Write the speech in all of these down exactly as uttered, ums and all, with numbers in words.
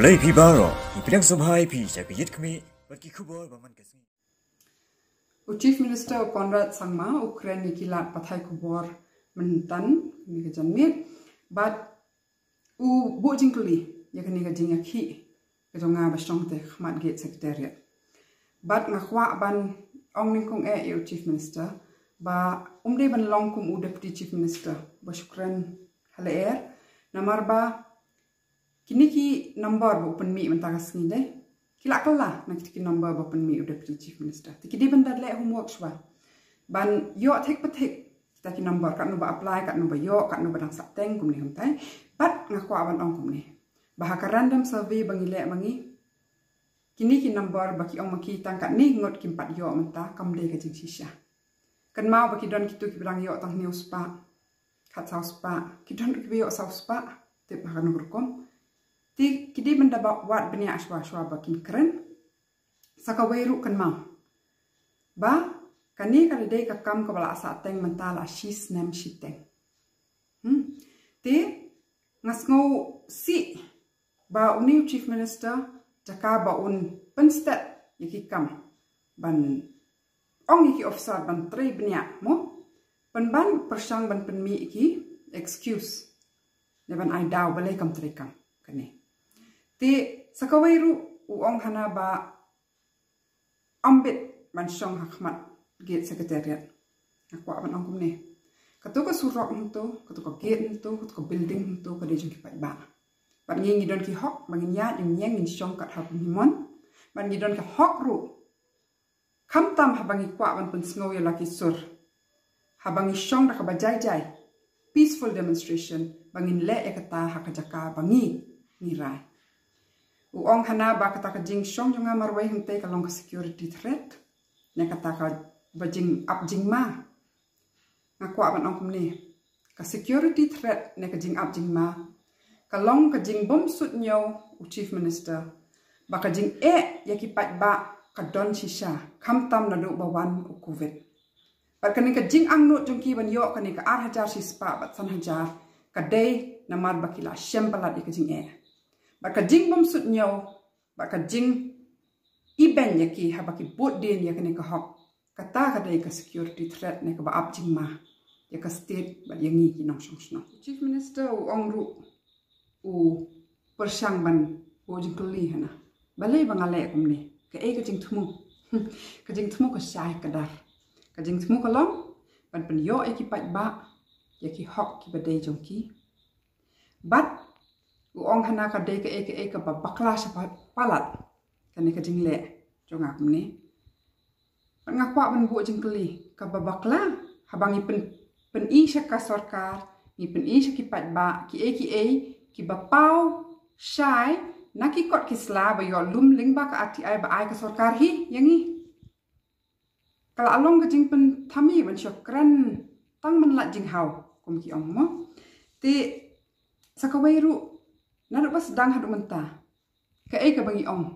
Lei phi baroh, ngi pdiang sngewbha ïa phi sha ka Ïit Khmih bad ki khubor ba man ka sngi. U Chief Minister u Conrad Sangma u kren ïa ki lad pathai khubor mynta kane ka janmiet bad u buh jingkylli ïa kane ka jingïakhih ka jong nga ba shong te khmat gate Secretariat. Bad nga kwah ban ong nyngkong eh ïa u Chief Minister ba um dei ban long kum u Deputy Chief Minister ba shu kren ha lyer, namar ba kine ki number ba u pynmih mynta ka sngi de ki la kylla na kita ki number ba pynmih u Deputy Chief Minister. Te ki dei ban da leh homework shuwa ban ïoh thik pa thik kita ki number, katno ba apply, katno ba ïoh, katno ba dang sah teng, kumne kumtai. Bad nga kwah ban ong kumne ba ha ka random survey ba ngi leh ma ngi, kine ki number ba ki ong ma ki tang katne ngut kim pat ïoh mynta, kam dei ka jingshisha. Kynmaw ba ki don kito kiba dang ïoh tang hynñiew spah, khatsaw spah, ki don kiba ïoh saw spah, tip ha kano ka rukom. Te ki dei ban da ba wad bniah shuwa shuwa ba kin kren. Sa kawei ruh kynmaw ba kane ka dei ka kam kaba la sah teng mynta la shi snem shiteng. Hmm. Te nga sngewsih ba une u Chief Minister jaka ba un pynstet ïa ki kam ban ong ïa ki officer ban trei bniah mo, pynban pyrshang ban pynmih ïa ki excuse ne ban ai daw balei kam trei kam kane. Te sa kawei ruh u ong hana ba ym bit ban shong ha khmat gate Secretariat. Nga kwah ban ong kumne, kato ka surok hangto, kato ka gate hangto, kato ka building hangto ka dei jong ki paidbah. Bad ngi ngi don ki hok ba ngin ïaid ngin ïeng ngin shong kat haba ngi mon. Bad ngi don ki hok ruh khamtam haba ngi kwah ban pynsngew ïa la ki sur, haba ngi shong da kaba jai jai, peaceful demonstration, ba ngin leh ïa kata ha ka jaka ba ngi ngi rai. U ong hana ba kata ka jingshong jong nga marwei hangtei ka long ka security threat ne kata kaba jingap jingma. Nga kwah ban ong kumne, ka security threat ne ka jingap jingma ka long ka jingbym suidñiew u Chief Minister ba ka jingeh ïa ki paidbah ka don shisha khamtam naduh ba wan u Covid. Bad kane ka jingangnud jong ki ban ïoh kane ka ar hajar shispah bad san hajar ka dei namar ba ki la shem palat ïa ka jingeh. Bad ka jingbym suidñiew bad ka jingibeiñ ïa ki haba ki bud dien ïa kane ka hok, kata ka dei ka security threat ne kaba ap jingma ïa ka state bad ïa ngi ki nongshong shnong. Chief Minister u ong ruh u pyrshang ban buh jingkylli hana, balei ba nga leh kumne, kaei ka jingthmu? Ka jingthmu ka shai ka dar. Ka jingthmu ka long ban pynïoh ïa ki paidbah ïa ki hok kiba dei jong ki. Bad u ong hana ka dei kaei kaei kaba bakla sha palat kane ka jingleh jong nga kumne. Bad nga kwah ban buh jingkylli, kaba bakla, haba ngi pyn pyni sha ka sorkar, ngi pyni sha ki paidbah kiei kiei kiba paw shai na ki kot ki sla ba ïoh lum lyngba ka R T I ba ai ka sorkar hi ïa ngi. Ka la long ka jingpynthame ban shu kren tang man lait jinghaw kum ki ong mo. Te sa kawei ruh, naduh ba sdang haduh mynta, kaei kaba ngi ong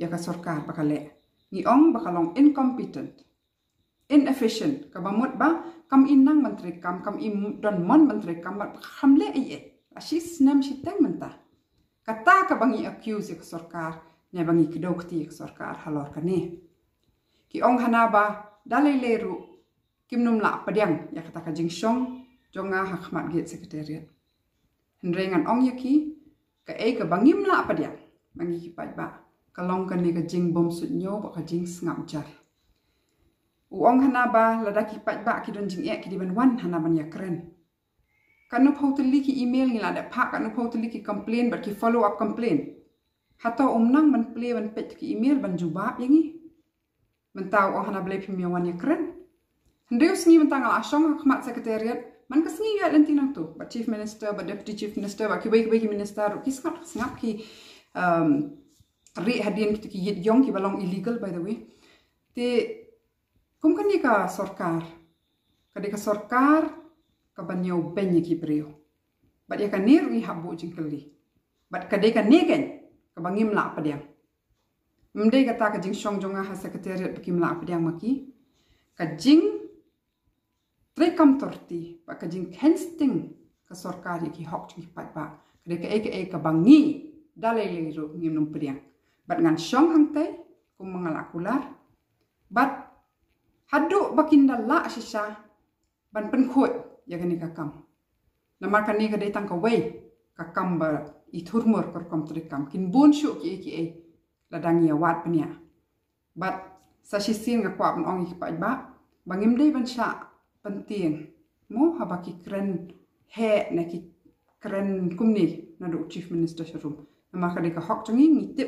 ïa ka sorkar ba ka leh? Ngi ong ba ka long incompetent, inefficient, kaba mut ba kam i nang ban trei kam, kam i don mon ban trei kam, bad ba kam leh ei ei. La shi snem shiteng mynta. Kata kaba ngi accuse ïa ka sorkar ne ba ngi kdew kti ïa ka sorkar halor kane. Ki ong hana ba da lei lei ruh kim nym lah pdiang ïa kata ka jingshong jong nga ha khmat gate Secretariat. Hynrei ngan ong ïa ki, kaei kaba ngim lah pdiang ma ngi ki paidbah ka long kane ka jingbym suidñiew bad ka jingsngap jar. U ong hana ba lada ki paidbah ki don jingeh ki dei ban wan hana ban ïakren. Katno phew tylli ki email ngi la dep phah, katno phew tylli ki complain bad ki follow up complain. Hato um nang ban plie ban peit ki email ban jubab ïa ngi? Mynta u ong hana balei phim ïa wan ïakren. Hynriew sngi mynta nga la shong ha khmat Secretariat, man ka sngi ïaid lynti nangto bad Chief Minister bad Deputy Chief Minister bad kiwei kiwei ki minister ruh, ki sngap sngap ki, um, rieh hadien kita ki ïit ïong kiba long illegal, by the way. Te kum kane ka sorkar ka dei ka sorkar kaba ñiewbeiñ ïa ki briew. Bad ïa kane ruh ngi hap buh jingkylli. Bad ka dei kane keiñ kaba ngim lah pdiang. Ym dei kata ka jingshong jong nga ha Secretariat ba kim lah pdiang ma ki. Ka jingtrei kam torti bad ka jingkheiñ sting ka sorkar ïa ki hok jong ki paidbah ka dei kaei kaei kaba ngi da lei lei ruh ngim nang pdiang. Bad ngan shong hangtei kum ma nga la kular. Bad haduh ba kin da lah shisha ban pynkhuid ïa kane ka kam. Namar kane ka dei tang kawei ka kam ba i thurmur ka rukom treikam. Kin bun shuh kiei kiei lada ngi ïa wad bniah. Bad sa shisien nga kwah ban ong ïa ki paidbah ba ngim dei ban shah pyntieng mo haba ki kren heh ne ki kren kumne naduh u Chief Minister sharum. Namar ka dei ka hok jong ngi, ngi tip